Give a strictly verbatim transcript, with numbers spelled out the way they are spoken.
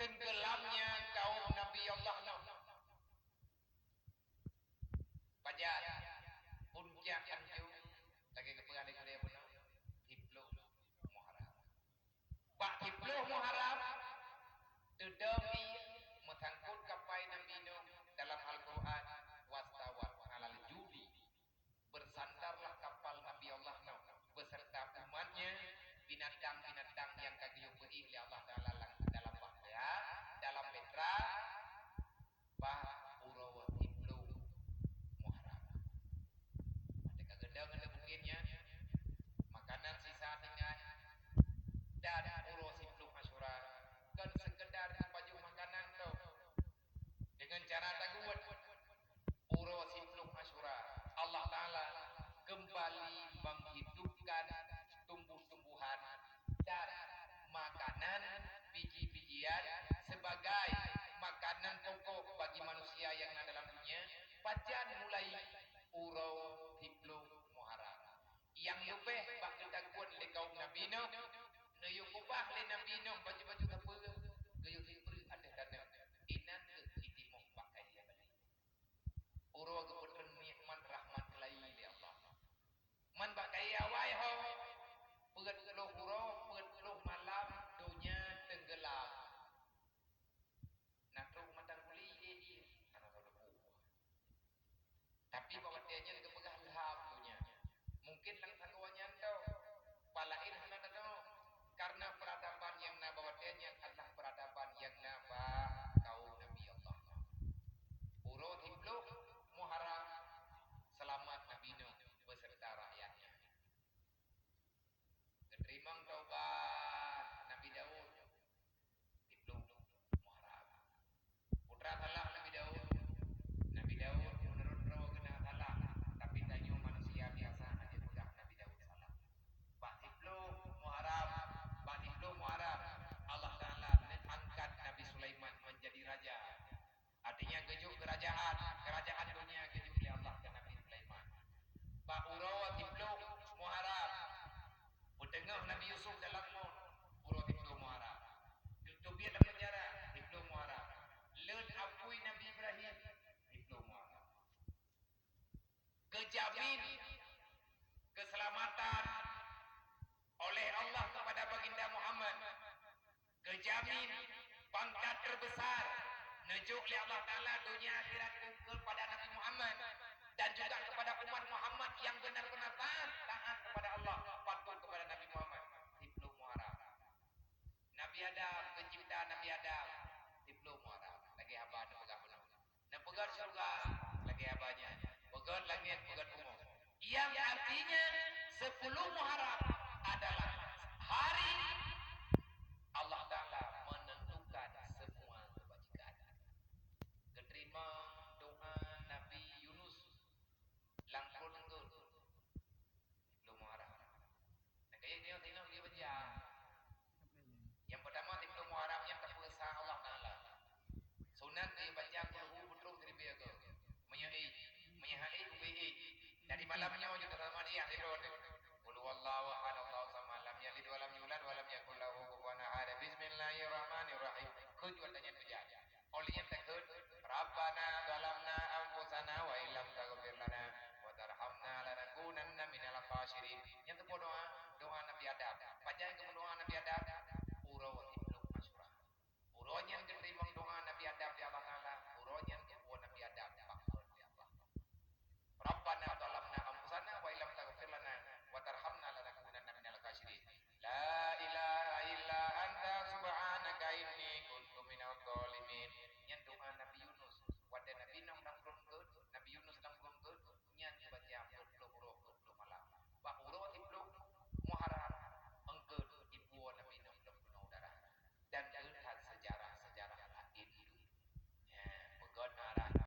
Tenggelamnya kaum Nabi Allah Nuh. Pajan puncak anjung lagée geupeugah lé gurée bunoe, siploh Muharram. Bak siploh Muharram, teudong ie meusangkot kapai Nabi Nuh dalam Al-Qur'an, "Wastawat 'alal judi." Bersandarlah kapal Nabi Allah Nuh beserta umatnya, binatang-binatang nyang ka geuyue bri lé Allah Taala dalam bahtera, dalam bahtera, bak uroe siploh Muharram. Watée ka geudong ngon bukét nyan, makanan sisa tinggai, dan uroe siploh Asyura kon seukeudar geupajoh makanan tok. Deungon cara taguet, uroe siploh Asyura, Allah Taala kembali menghidupkan tumbuh-tumbuhan dan makanan biji-bijian sebagai makanan pokok bagi manusia nyang na dalam dunia, pajan mulai uroe siploh Muharram. Nyang leubeh bak geutaguet lé kaum Nabi Nuh, neuyue keubah lé Nabi Nuh baju-baju sapeue, geuyue sipeureuk ateueh danau. Inan keuh jitimoh bak kayée balée. Uroe geupeutreun nikmat rahmat keulayi lé Allah. Man bak kayée awai ho, peuet ploh uroe, peuet ploh malam donya tenggelam. Na trok mata guli ie-ie, hana teudeungoe. Tapi bak watée nyan geupeugah lham donya. Mungken lam sagoe nyan tau, palaén hana teudeungoe, karena peradaban nyang na bak watée nyan adalah peradaban nyang na bak kaum Nabi Allah. Uroe siploh Muharram, seulamat Nabi Nuh beserta rakyatnya. Geuteurimong taubat Nabi Daud, siploh Muharram. Peue teuma salah Nabi Daud? Nabi Daud meunurot droe geuh na salah, tapi tanyoe manusia biasa hana jipeugah Nabi Daud salah. Bak siploh Muharram, bak siploh Muharram, Allah Taala neuangkat Nabi Sulaiman menjadi raja. Artinya geujok keurajaan, keurajaan donya geujok lé Allah keu Nabi Sulaiman. Bak uroe siploh Muharram, peuteungoh Nabi Yusuf dalam mot, uroe siploh Muharram. Geuteubiet lam penjara, siploh Muharram. Leuet apui Nabi Ibrahim, siploh Muharram. Geujamin keuseulamatan oleh Allah kepada Baginda Muhammad. Geujamin pangkat teubeusa neujok lé Allah Taala donya akhirat keu-, keupada Nabi Muhammad dan juga kepada umat Muhammad nyang benar-benar taat, taat kepada Allah, patuh kepada Nabi Muhammad. Siploh Muharram. Nabi Adam, geucipta Nabi Adam, siploh Muharram. Lagée haba neupeugah bunoe. Neupeugét syeuruga lagée haba nyan, peugét langét, peugét bumoe. Nyang artinya, siploh Muharram adalah hari